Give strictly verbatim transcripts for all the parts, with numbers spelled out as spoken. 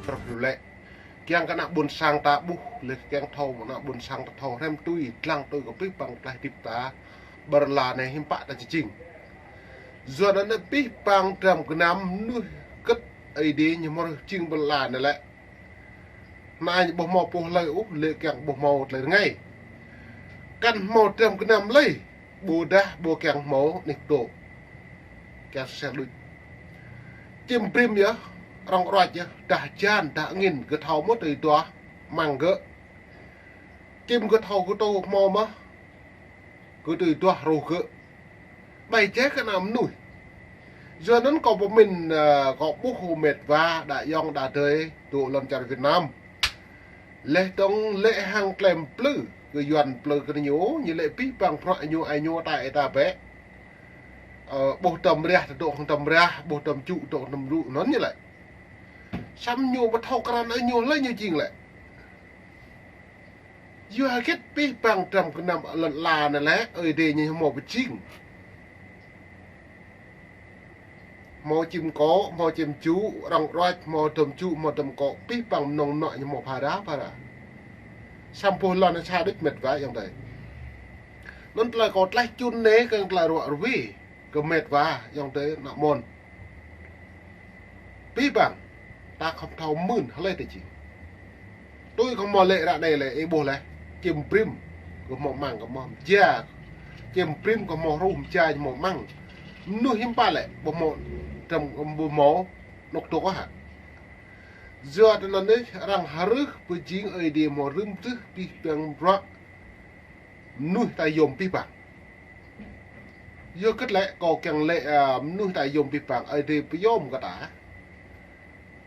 Truh lu lĕ. Kiăng kơ ană ƀôn sang ta ƀuh, lĕ kiăng thâo ană ƀôn sang ta thâo hrăm tui, lăng tui kơ pih păng tlaih hơdip ta, ƀơi lŏn anai hiư̆m pă ta či jing. Yua anŭn pih păng trăm gơnam mơnuih hơget Ơi Adai ñu hmâo jing ƀơi lŏn anai lĕ. Anai ñu ƀu hmâo pô hlơi ôh, lĕ kiăng ƀu hmâo tơlơi rơngai. Kăn hmâo trăm gơnam lơi. Ƀôdah ƀu kiăng hmâo anih dŏ. Kiăng sel đuč. Čim brĭm yơh, rŏng ruăč yơh, dah hơjan, dah angin, gơ̆ thâo mơ̆ tui duah mơ̆ng gơ̆. Čim gơ̆ thâo gơ̆ tŏ hmâo mơ̆, gơ̆ tui duah ruh gơ̆. Ƀai jĕ kơ ană mơnuih. Yua anŭn kâo pơmĭn, ơ, kâo ƀuh hơmet wa, đa ayŏng đa adơi, dŏ lŏn čar Việt Nam. Lĕ tŏng lĕ hăng klem plư, kơ Yuan plư kơ ñu, ñu lĕ pih păng prăk ñu, ai ñu ta, ai ta bĕ. Ơ, ƀuh tơm rah, ta dŏ hăng tơm rah, ƀuh tơm čŭ, dŏ tơm rŭ, anŭn ñu lĕ. Samơ̆ ñu ƀu thâo krăn ai ñu lĕ ñu jing lĕ. Yua hơget pih păng trăm gơnam lŏn lŏn anai lĕ, Ơi Adai ñu hmâo pơjing. Hmâo čim kŏ, hmâo čim čŭ, rŏng ruăč, hmâo tơm čŭ, hmâo tơm kŏ, pih păng mơnơ̆ng anŏ ñu hmâo phara, phara. Samơ̆ pô lŏn anai sa đôč met wa ayŏng adơi. Anŭn tơlơi kâo tlaih čun anai kơ tơlơi ruă ruê, kơ met wa ayŏng adơi ană mơ̆n. Pih păng, ta khŏm thâo mơ̆n hlơi ta jing. Tui kơ hmâo lĕ ră anai lĕ, ih ƀuh lĕ, čim brĭm, kơ hmâo mơ̆ng, kơ hmâo mơja, čim brĭm, kơ hmâo ruh mơja, hmâo mơ̆ng. Mơnuih hiư̆m pă lĕ, ƀu hmâo, trăm, ƀu hmâo, anŏ dŏ hă. Yua anŭn anai, arăng hrih pơjing Ơi Adai hmâo rĭm tih pih păng bruă mơnuih ta yôm pih păng. Yua hơget lĕ kâo kiăng lĕ, ơ, mơnuih ta yôm pih păng, Ơi Adai pơyôm kơ ta.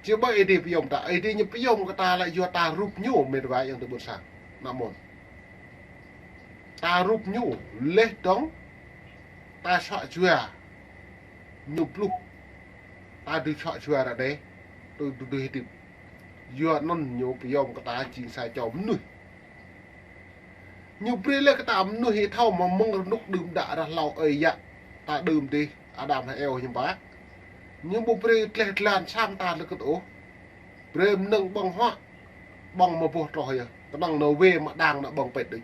Či ƀai Ơi Adai pơyôm ta, Ơi Adai ñu pơyôm kơ ta lĕ yua ta rup ñu met wa ayŏng adơi ƀôn sang. Ană mơ̆n. Ta rup ñu, lĕ tŏng, ta suă jua. Ñu pluh. Ta dưi suă jua ră anai. Tui tui tui hơdip. Yua anŭn ñu pơyôm kơ ta jing sa čô mơnuih. Ñu brơi lĕ kơ ta mơnuih ih thâo mơ̆ng rơnŭk đưm đă rah hlâo ơi yă. Ta đưm dih, Adam hăng Êwa hiư̆m pă. Ñu ƀu brơi tleh tlan sam ta lĕ kơ ôh. Brơi mơnơ̆ng ƀơ̆ng huă. Ƀơ̆ng mơboh troh yơh. Kơnơ̆ng nao wê mă đang nao ƀơ̆ng pĕt đôč.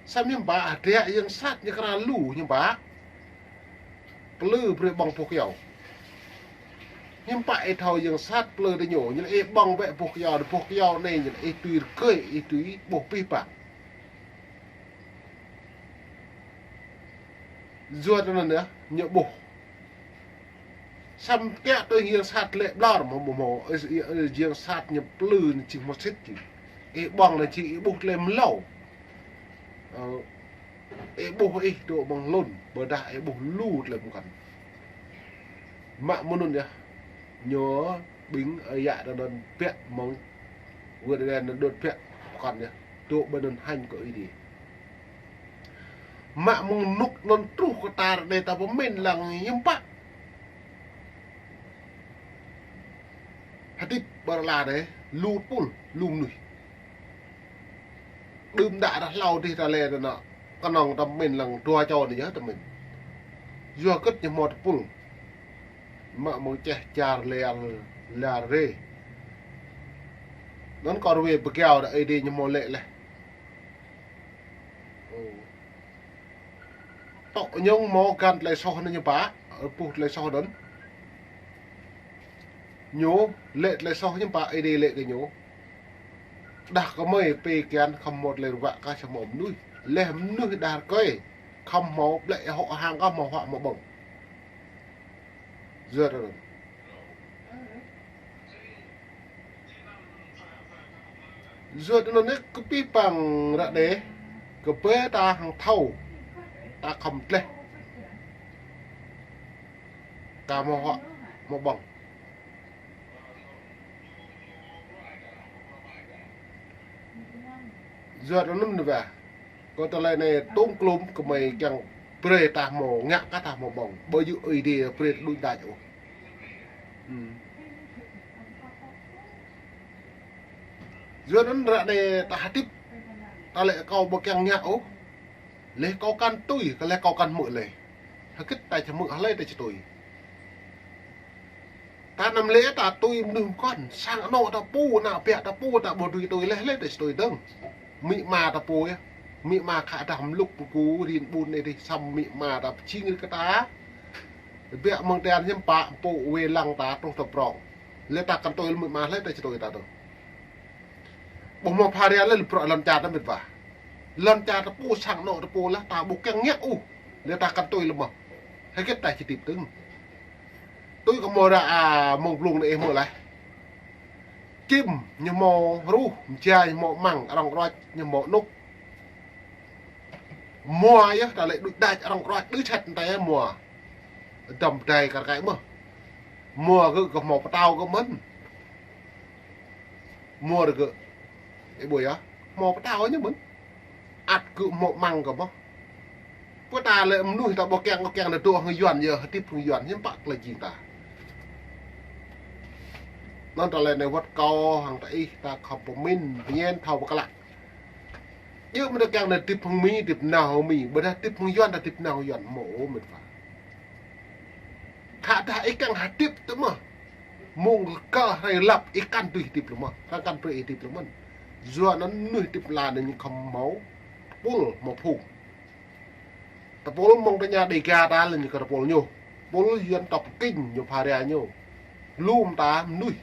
Samơ̆ hiư̆m pă, hơdră yang sat ñu kra lu hiư̆m pă. Plư brơi ƀơ̆ng boh kyâo. Hiư̆m pă ih thâo yang sat plư tơ ñu, ñu lĕ ih ƀơ̆ng bĕ boh kyâo, boh kyâo anai ñu lĕ ih tui rơgơi, ih tui ƀuh pih păng. Yua anŭn yơh, ñu ƀuh. Samơ̆ kiăng tui yang sat lĕ ƀlŏr mơ̆, mơ̆, mơ̆, ơ, ơ, yang sat ñu plư ñu jing hmâo sĭt jing. Ih ƀơ̆ng ñu jing ih ƀuh tơlơi mlâo. Ơ, ih ƀuh ih dŏ ƀơ̆ng hlŭn, ƀôdah ih ƀuh lu tơlơi pơkŏn. Mă mơ̆ng anŭn yơh, ñu ƀing ơi yă anŭn biă mơ̆ng, wơ̆t anŭn đôč biă pơkŏn yơh, dŏ ƀơi anŭn hăng kơ Ơi Adai. Mă mơ̆ng rơnŭk anŭn truh kơ ta ră anai ta pơmĭn lăng hiư̆m pă. Hơdip ƀơi lŏn anai, lu tơpul, lu mơnuih. Đưm đă rah hlâo dih ta lĕ anŭn, kơnơ̆ng ta pơmĭn lăng dua čô anai yơh ta pơmĭn. Yua hơget ñu hmâo tơpul. Mă mơ̆ng čeh čar lar, lar rê. Anŭn kơ rơwê pơkiaŏ đa Ơi Adai ñu hmâo lĕ leh. Ơ. Tŏ ñu hmâo găn tơlơi soh anŭn ñu pă, ơ, puh tơlơi soh anŭn. Ñu lĕ tơlơi soh ñu pă, Ơi Adai lĕ kơ ñu. Đah kơmơi pê kian khŏm hmâo tơlơi ruă kah sa hmâo mơnuih. Leh mơnuih đah rơkơi. Khŏm hmâo ƀlĕ hŏ hăng kah hmâo huă hmâo ƀơ̆ng. Yua anŭn. Yua anŭn anai kơ pih păng ră anai, kơ ƀơi ta hăng thâo, ta khŏm tleh. Ta hmâo huă, hmâo ƀơ̆ng. Yua anŭn anai wa. Kơ tơlơi anai tŏng klŭm kơmơi kiăng brơi ta hmâo ngă kah ta hmâo ƀơ̆ng. Ƀu djơ̆ Ơi Adai brơi đuč đač ôh. Hmm. Yua anŭn ră anai ta hơdip. Ta lĕ kâo ƀu kiăng ngă ôh. Leh kâo kăn tui, kơ leh kâo kăn hmư̆ leh. Hơget ta či hmư̆ hlơi ta či tui. Ta anăm lĕ ta tui mơnuih mơkŏn, sang anŏ ta pô, ană ƀă ta pô, ta ƀu dưi tui leh leh ta či tui dơ̆ng. Amĭ ama ta pô yơh. Amĭ ama khă dah mlŭk pơgŭ rin ƀun anai dih, samơ̆ amĭ ama ta pơjing rĭ kơ ta. Ƀiă mơ̆ng tian hiư̆m pă pô wai lăng ta truh ta prŏng. Lĕ ta kăn tui lĕ amĭ ama leh ta či tui ta tui. Ƀu hmâo phara leh lĕ bruă lŏn čar ta met wa. Lŏn čar ta pô sang anŏ ta pô lah ta ƀu kiăng ngă ôh. Lĕ ta kăn tui lĕ mơ̆. Hơget ta či hơdip dơ̆ng. Tui kơ hmâo ră, a, mơ̆ng blung anai ih hmư̆ leh. Čim ñu hmâo ruh, mja ñu hmâo amăng, arăng ruăč ñu hmâo anŭk. Mua yơh ta lĕ đuaĭ đač arăng ruăč đuaĭ sĕt ta yơh mua. Dăm pơdai kar kaĭ mơ̆. Mua gơ̆ kơ hmâo pơtao gơ̆ mơ̆n. Mua rơgơ̆. Ih ƀuh yơh. Hmâo pơtao ñu mơ̆n. Ăt gơ̆ hmâo amăng gơ̆ mơ̆. Pơ ta lĕ mơnuih ta ƀu kiăng, ƀu kiăng ta dŏ hăng Yuan yơh, hơdip hăng Yuan, hiư̆m pă tơlơi jing ta. Anŭn ta lĕ anai wơ̆t kâo hăng ta ih ta khŏm pơmĭn, pơñen thâo pơklă. Djơ̆ mơ̆ ta kiăng ta hơdip hăng Mi, hơdip nao hăng Mi, ƀôdah hơdip hăng Yuan ta hơdip nao hăng Yuan, hmâo ôh met wa. Khă dah ih kiăng hơdip tơ mơ̆. Mơ̆ng kơ hrơi lăp ih kăn tui hơdip lĕ mơ̆, kăn kăn brơi ih hơdip lĕ mơ̆n. Yua anŭn mơnuih hơdip lăn anai ñu khŏm hmâo tơpul hmâo phung. Tơpul mơ̆ng tơña Đêga ta lĕ ñu kơ tơpul ñu. Tơpul dân tộc Kinh ñu phara ñu. Lŏm ta mơnuih.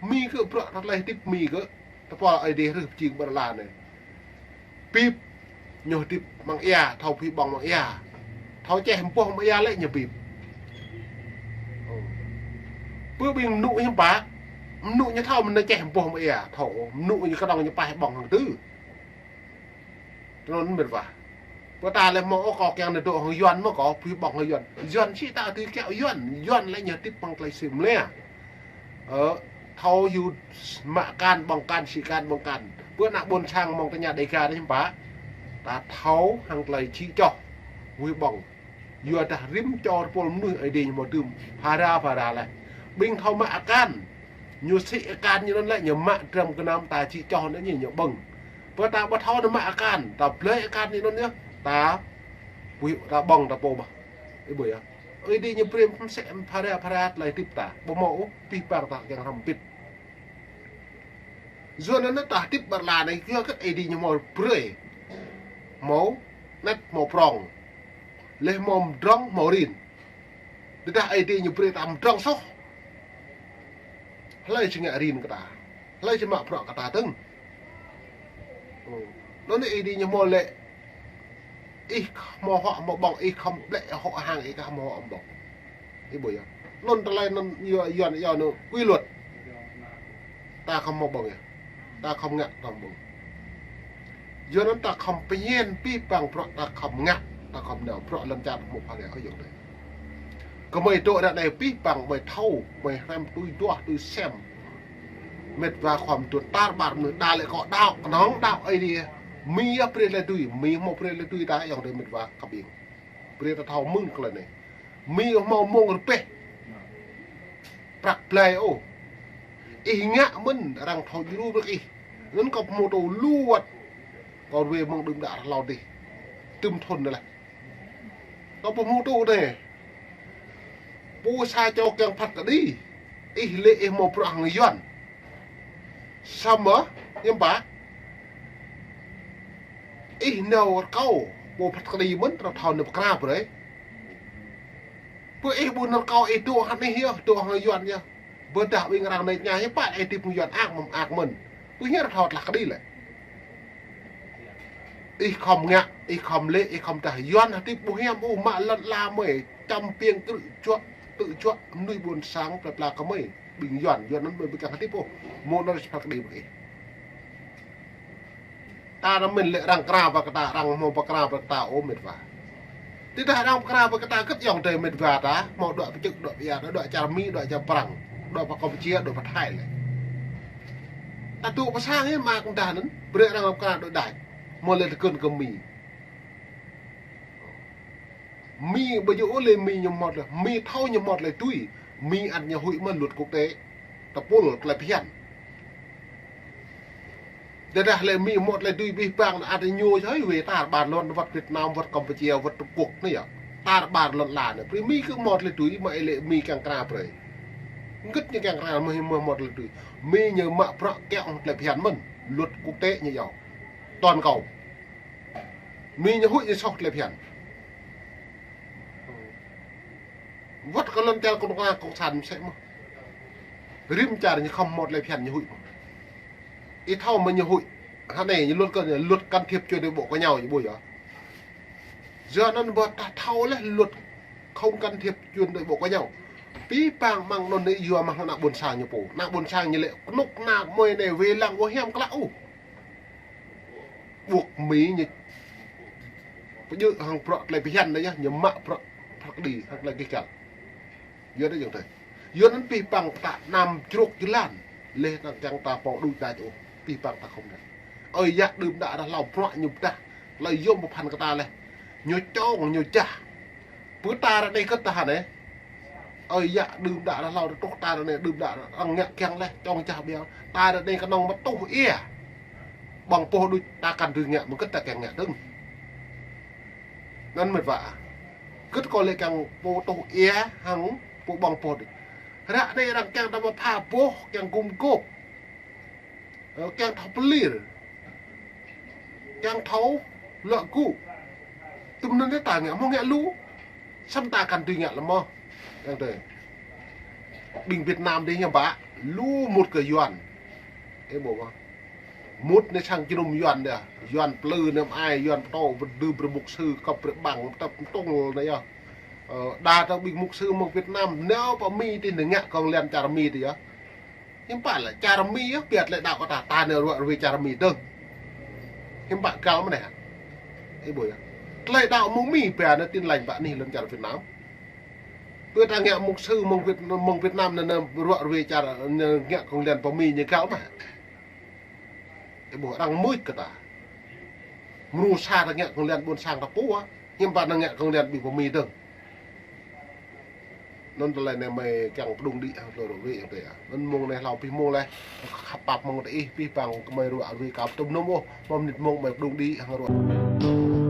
Mi gơ̆ bruă ta tơlơi hơdip Mi gơ̆. Tơpul Ơi Adai rưh pơjing ƀơi lăn anai. Bip ñu hơdip amăng ia, thâo phi ƀơ̆ng amăng ia. Thâo čeh mơboh amăng ia lĕ ñu bip. Ơ. Pơ ƀing mơnŭ hiư̆m pă. Mơnŭ ñu thâo mơ̆n čeh mơboh amăng ia. Thâo, mơnŭ ñu kơnơ̆ng ñu paih ƀơ̆ng hăng tơ. Tơ anŭn met wa. Pơ ta lĕ hmâo ôh kâo kiăng nao dŏ hăng Yuan mơ̆ kâo phi ƀơ̆ng hăng Yuan. Yuan sĭ ta tui kiaŏ Yuan. Yuan lĕ ñu hơdip amăng tơlơi sĭ mlĕ. Ơ, thâo yua mă akan, ƀơ̆ng akan, sĭ akan, ƀơ̆ng akan. Pơ ană ƀôn sang mơ̆ng tơña Đêga anai hiư̆m pă. Ta thâo hăng tơlơi čĭ čoh. Wih ƀơ̆ng. Yua dah rĭm čô tơpul mơnuih Ơi Adai ñu hmâo dưm. Phara, phara leh. Ƀing thâo mă akan. Ñu sĭ akan ñu anŭn lĕ ñu mă dram gơnam ta čĭ čoh anŭn ñu, ñu ƀơ̆ng. Pơ ta ƀu thâo nao mă akan, ta blơi akan ñu anŭn yơh. Ta wih, ta ƀơ̆ng ta pô mơ̆. Ih ƀuh yơh. Ơi Adai ñu brơi mơsĕ phara, phara tơlơi hơdip ta. Ƀu hmâo ôh, pih pang ta kiăng hrăm pĭt. Yua anŭn ta hơdip ƀơi lăn anai, yua hơget Ơi Adai ñu hmâo brơi. Hmâo anet hmâo prŏng. Leh hmâo mơdrŏng hmâo rin. Tơdah Ơi Adai ñu brơi ta mơdrŏng soh. Hlơi či ngă rin kơ ta. Hlơi či mă bruă kơ ta dơ̆ng. Ơ. Anŭn Ơi Adai ñu hmâo lĕ. Ih hmâo huă hmâo ƀơ̆ng, ih khŏm blĕ huă hăng ih khŏm huă ƀơ̆ng. Ih ƀuh yơh. Anŭn tơlơi anŭn yua, Yuan yua anŭn quy luật. Ta khŏm hmâo ƀơ̆ng yơh. Ta khŏm ngă ta hmâo ƀơ̆ng. Yua anŭn ta khŏm pơñen pih pang bruă ta khŏm ngă, ta khŏm nao bruă lŏn čar hmâo phara ơi ayŏng adơi. Gơmơi dŏ ră anai pih pang gơmơi thâo, gơmơi hrăm tui duah tui sem. Met wa khŏm tŭ tar ƀar mơnuih đa lĕ kơ đaŏ, kơnơ̆ng đaŏ Ơi Adai. Mi yơh brơi tơlơi tui, Mi hmâo brơi tơlơi tui ta ayŏng adơi met wa kơ ƀing. Brơi ta thâo mơ̆ng tơlơi anai. Mi hmâo mơ̆ng rơbeh. Prăk blai ôh. Ih ngă mơ̆n arăng thâo djru brơi ih. Anŭn kâo pơhmutu lu wơ̆t. Kâo ruai mơ̆ng đưm đă hlâo dih. Tơm thŭn anai leh. Kâo pơhmutu anai. Pô sa čô kiăng phat kơđi. Ih lĕ ih hmâo bruă hăng Yuan. Samơ̆, hiư̆m pă. Ih nao rơkâo, pô phat kơđi mơ̆n, rơkâo nao pơkra brơi. Pơ ih ƀu nao rơkâo ih dŏ hăng ih yơh, dŏ hăng Yuan yơh. Ƀôdah ƀing arăng anai tơña hiư̆m pă ih hơdip hăng Yuan ak mơ̆n ak mơ̆n. Pơ hiư̆m rơkâo tlah kơđi lĕ. Ih khŏm ngă, ih khŏm lĕ, ih khŏm dah Yuan hơdip ƀu hiam ôh mă lŏn ala mơi, čăm piêng krư̆ juă, tơ̆ juă, mơnuih ƀôn sang, plơi pla kơ mơi. Ƀing Yuan, Yuan anŭn mơi ƀu kiăng hơdip ôh. Mơ̆ng anŭn či phat kơđi brơi ih. Ta anăm mĭn lĕ arăng pơkra brơi kơ ta, arăng hmâo pơkra brơi kơ ta ôh met wa. Tơdah arăng pơkra brơi kơ ta hơget ayŏng adơi met wa ta, hmâo dŏ pơčŭk, dŏ pơyar, dŏ čar Mi, dŏ čar Prăng, dŏ pơ Kampuchia, dŏ pơ Thái lĕ. Ta dŏ pơ sang hiư̆m mă kơ dah anŭn, brơi arăng pơkra dŏ đač. Hmâo lĕ tơkơn kơ Mi. Mi ƀu djơ̆ ôh lĕ Mi ñu hmâo tơlơi, Mi thâo ñu hmâo tơlơi tui. Mi ăt ñu huĭ mơ̆n luật quốc tế. Tơpul tơlơi phiăn. Tơdah lĕ Mi hmâo tơlơi tui pih pang ăt ñu čoi wai tar ƀar lŏn wơ̆t Việt Nam, wơ̆t Campuchia, wơ̆t Trung Quốc anai yơh. Tar ƀar lŏn ala anai. Brơi Mi kơ hmâo tơlơi tui mă ih lĕ Mi kiăng pơkra brơi. Gĭt ñu kiăng kơ mơ̆ mơ̆ mơ̆ tơlơi tui. Mi ñu mă bruă kiăng tơlơi phiăn mơ̆n. Luật quốc tế ñu yua. Toàn cầu. Mi ñu huĭ ñu soh tơlơi phiăn. Wơ̆t kơ lŏn čar kông kông cộng sản mơsĕ mơ̆n. Rĭm čar ñu khŏm mơ̆ tơlơi phiăn ñu huĭ mơ̆n. Ih thâo mơ̆ ñu huĭ. Hă anai ñu luật kơ luật can thiệp chuyện nội bộ của nhau ñu ƀuh yơh. Yua anŭn ƀu ta thâo lĕ luật không can thiệp chuyện nội bộ của nhau. Pih pang mơ̆ng anŭn anai yua mơ̆ng ană ƀôn sang ñu pô. Ană ƀôn sang ñu lĕ kơnuk kơna mơi anai wai lăng ƀu hiam klă ôh. Ƀuh Mi ñu pơjơ̆ hăng bruă tơlơi phiăn anai yơh, ñu mă bruă pơkơđi hăng tơlơi gêh gal. Yua anŭn yơh tơ. Yua anŭn pih pang ta năm čruk jơlan. Leh anŭn kiăng ta pô đuaĭ đač ôh. Pih pang ta khŏm anŭn. Ơi yă đưm đă ră hlâo bruă ñu pơdah. Tơlơi yôm pơphan kơ ta leh. Ñu čong, ñu jah. Pơ ta ră anai kơ ta hă anai. Ơi yă đưm đă ră hlâo truh ta ră anai đưm đă ră ngă kiăng leh čong jah ƀiă. Ta ră anai kơnơ̆ng mă tuh ia. Ƀơ̆ng pô đuaĭ ta kăn dưi ngă mơ̆ng kơ ta kiăng ngă dơ̆ng. Anŭn mĕt wa. Gĭt kơ lĕ kiăng pô tuh ia hăng pô ƀơ̆ng pô đuaĭ. Ră anai arăng kiăng ta mă pha boh kiăng gum gôp. Ơ, kiăng thâo pơlir. Kiăng thâo luă gŭ. Tơm anŭn ta ngă mơ̆ ngă lu. Samơ̆ ta kăn dưi ngă lơ̆m mơ̆. Kiăng tơ. Ƀing Việt Nam dih ñu ƀă. Lu mŭt kơ Yuan. Ê ƀuh mơ̆. Mŭt anai sang jơnum Yuan dih. Yuan plư anai ai, Yuan pơtô, pơdư brơi mục sư, kăp brơi ƀăng, tơp tŭng anai yơh. Ơ, đa tơ ƀing mục sư mơ̆ng Việt Nam, nao pơ Mi dih ngă kông lian čar Mi dih yơh. Hiư̆m pă lĕ čar Mi yơh, biă tơlơi đaŏ kơ ta, ta anai ruă ruai čar Mi dơ̆ng. Hiư̆m pă găl mơ̆ anai hă. Ih ƀuh yơh. Tơlơi đaŏ mơ̆ng Mi biă anai Tin Lành pơ anih lŏn čar Việt Nam. Pơ ta ngă mục sư mơ̆ng Việt, mơ̆ng Việt Nam anai, anai ruă ruai čar, anai ngă kông lian pơ Mi ñu găl mơ̆ hă. Ih ƀuh arăng mưč kơ ta. Mrô sa ta ngă kông lian ƀôn sang ta pô, hiư̆m pă anŭn ngă kông lian ƀing pơ Mi dơ̆ng. Anŭn tơlơi anai mơi kiăng pơđŭng đĭ hăng tơlơi ruă ruai yơh tơ. Anŭn mông anai hlâo pih mông leh. Khăp pap mơ̆ng tơ ih pih pang kơ mơi ruă ruai kâo tŭm nŭm ôh. Pơm mơnit mông mơi pơđŭng đĭ hăng ruă.